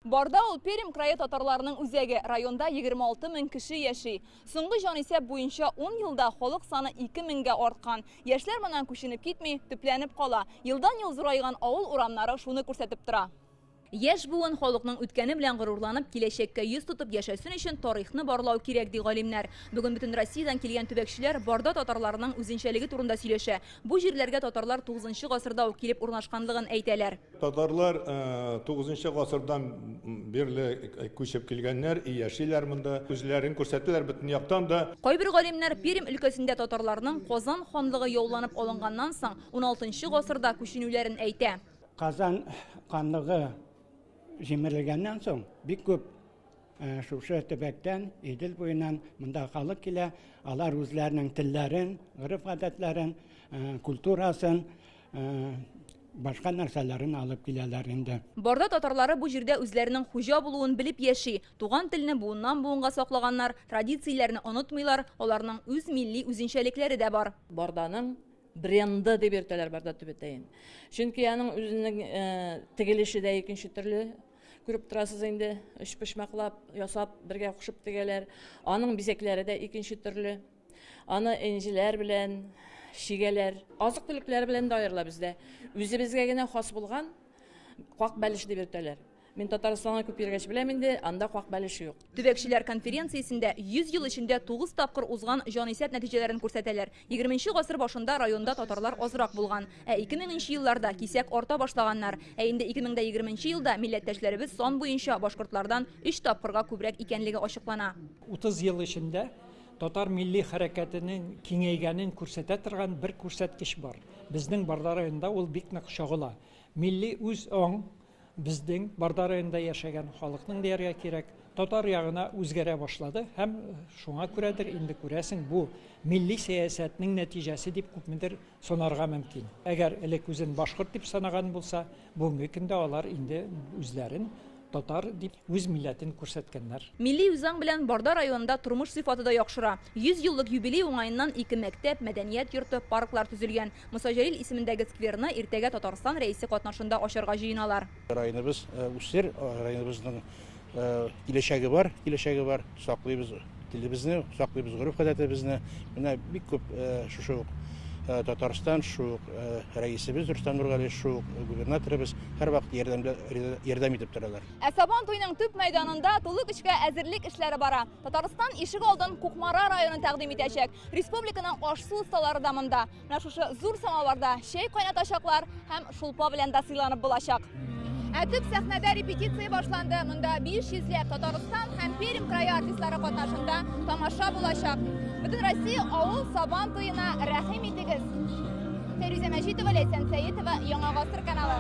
Барда ул Пермь крае татарларының үзәге. Районда 26 мең кеше яши. Соңгы җанисәп буенча 10 елда халык саны 2 меңгә арткан. Яшьләр моннан күченеп китми, төпләнеп кала. Елдан-ел зурайган авыл урамнары шуны күрсәтеп тора. Яшь буын халыкның үткәне белән горурланып, киләчәккә йөз тотып яшәсен өчен тарихны барлау кирәк, ди галимнәр. Бүген бөтен Россиядән килгән төбәкчеләр Барда татарларының үзенчәлеге турында сөйләшә. Бу җирләргә татарлар тугызынчы гасырда ук килеп урнашканлыгын әйтәләр. Татарлар тугызынчы гасырдан бирле күчеп килгәннәр и яшиләр монда. Үзләрен күрсәтәләр бөтен яктан да. Кайбер галимнәр Пермь өлкәсендә татарларның Казан ханлыгы яуланып алынганнан соң уналтынчы гасырда күченүләрен әйтә. Казан ханлыгы җимерелгәннән соң бик күп шушы төбәктән, Идел буеннан монда халык килә. Алар үзләренең телләрен, гореф-гадәтләрен, культурасын, башка нәрсәләрен алып киләләр инде. Барда татарлары бу җирдә үзләренең хуҗа булуын белеп яши. Туган телне буыннан-буынга саклаганнар, традицияләрне онытмыйлар, аларның үз милли үзенчәлекләре дә бар. Барданың бренды дип йөртәләр Барда төбәтәен. Чөнки аның үзенең тегелеше дә икенче төрле. Күреп торасыз инде, өчпочмаклап ясап, бергә кушып тегәләр. Аның бизәкләре дә икенче төрле. Аны энҗеләр белән чигәләр. Азык-төлекләр белән дә аерыла бездә. Үзебезгә генә хас булган как бәлеш дип йөртәләр. Мин Татарстанга күп йөргәч беләм инде, анда как бәлеш юк. Төбәкчеләр конференциясендә 100 ел эчендә 9 тапкыр узган җанисәп нәтиҗәләрен күрсәтәләр. Егерменче гасыр башында районда татарлар азрак булган. Ә 2000 нче елларда кисәк арта башлаганнар. Ә инде 2020 нче елда милләттәшләребез сан буенча башкортлардан өч тапкырга күбрәк икәнлеге ачыклана. 30 ел эчендә татар милли хәрәкәтенең киңәйгәнен күрсәтә торган бер күрсәткеч бар. Безнең Барда районында ул бик нык чагыла. Милли үз-аң Безнең Барда районында яшәгән халыкның дияргә кирәк, татар ягына үзгәрә башлады һәм шуңа күрәдер инде күрәсең, бу милли сәясәтнең нәтиҗәсе дип күпмедер санарга мөмкин. Әгәр элек үзен башкорт дип санаган булса, бүгенге көндә алар инде үзләрен татар дип үз милләтен күрсәткәннәр. Милли үзаң белән Барда районында тормыш сыйфаты да яхшыра. 100 еллык юбилей уңаеннан ике мәктәп, мәдәният йорты, парклар төзелгән. Муса Җәлил исемендәге скверны иртәгә Татарстан Рәисе катнашында ачарга җыеналар. Районыбыз үсер, районыбызның киләчәге бар, киләчәге бар. Саклыйбыз телебезне, саклыйбыз гореф-гадәтебезне. Менә бик күп шушы ук Татарстан, шул ук рәисебез Рөстәм Нургалиевич, шул ук губернаторыбыз һәрвакыт ярдәмдә ярдәм итеп торалар. Ә Сабан туеның төп мәйданында тулы көчкә әзерлек эшләре бара. Татарстан ишек алдын Кукмара районы тәкъдим итәчәк. Республиканың аш-су осталары да монда. Менә шушы зур самоварда чәй кайнатачаклар һәм шулпа белән дә сыйланып булачак. Ә төп сәхнәдә репетиция башланды. Монда 500 ләп Татарстан һәм Пермь крае артистлары катнашында тамаша булачак. Бөтен Россия авыл Сабан туена рәхим итегез. Фәрүзә Мәҗитова, Ләйсән Сәетова, Яңа Гасыр каналы.